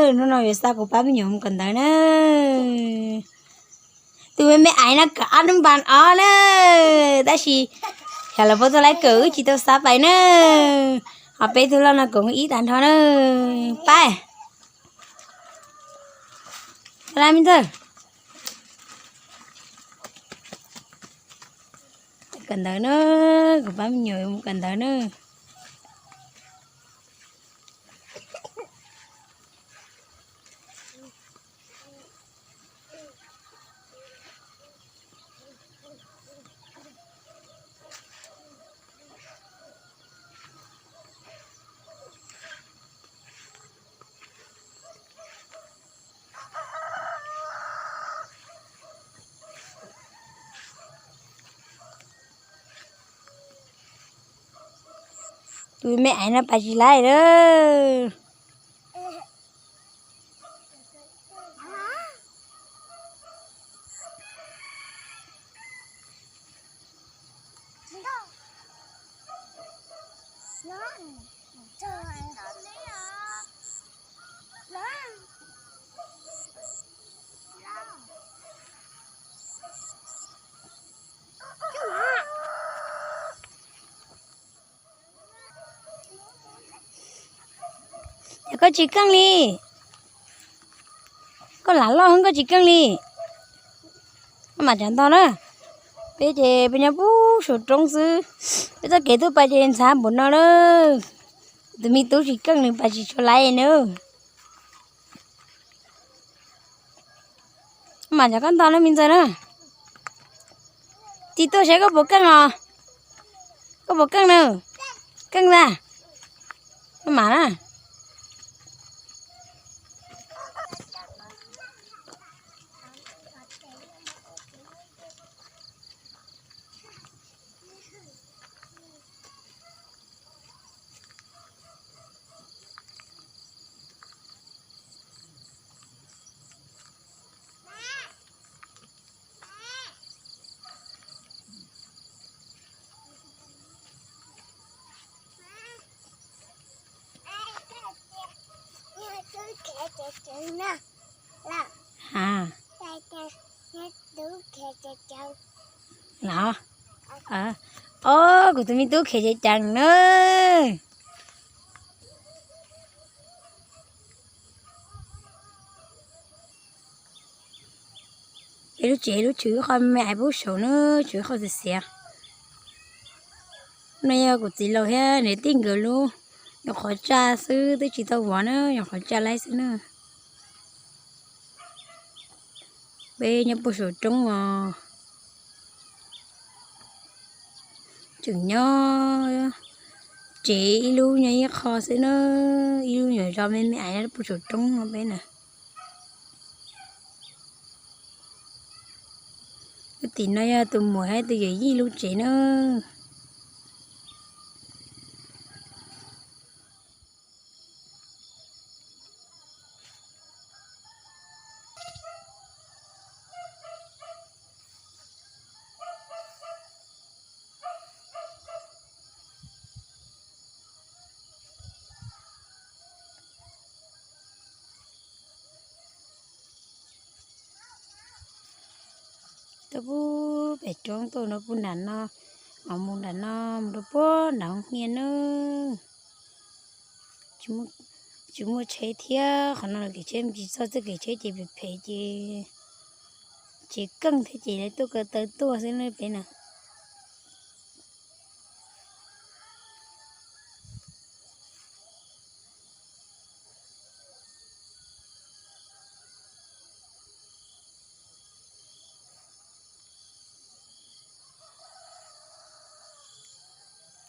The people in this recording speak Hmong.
Hnub no yuav xa kuv pab me nyuam mus kawm ntawv na. Tus me me aiv no kawm ob hnub npas ob na, tab sis yog lawv puab tuaj laib kawm wb tsis tau xa pais na. Ho peb tug loj no kawm ib tag nrho na. Pab, pab me ntxawg kawm ntawv na, kuv pab me nyuam mus kawm ntawv na. Tus me aiv no pais tsis laib lawm. Ces koj tsis keej li. Koj lam loj heev koj tsis keej li. Koj mam cov ntog na. Peb ces peb nyob puag saum roob xwb. Peb txoj kev tuaj pais ces ntxhab npaum no lawm. Tus me tub tsis keej nws pais tsis tshua laib na. Koj mam cov koj ntog na me ntxawg na. Tig tuaj saib koj puas keej os. Koj puas keej na? Keej ntag. Koj mam na. Los, o, kuv tus me tub khiav ceev ceev na. Peb lub tsev lub tswv qhov me me aiv puag saum na, tswv qhov xiav xiav. No yog kuv txiv laus thiab niam tij nkawd lub, nyuam qhuav tsa xwb twb tsis tau vov na, nyuam qhuav tsa laib xwb na. Peb nyob puag saum roob os. Tseem nyob tsev ib lub nyob ib qho xwb na, ib lub nyuam zos me me aiv nyob puag saum roob no peb na. Lub tim no yog tus muam thiab tus yawm yij lub tsev na. Tuaj puag pem roob tuaj no puag nram no, mam mus nram no mus rau puag nram hoob hia na. Tsis muaj tsheb thiab, qhov no kev tsheb mus tsis txog, txoj kev tsheb ces phem phem ces tsev keej thiab ces lawv tuaj ko taw tuaj xwb na peb na.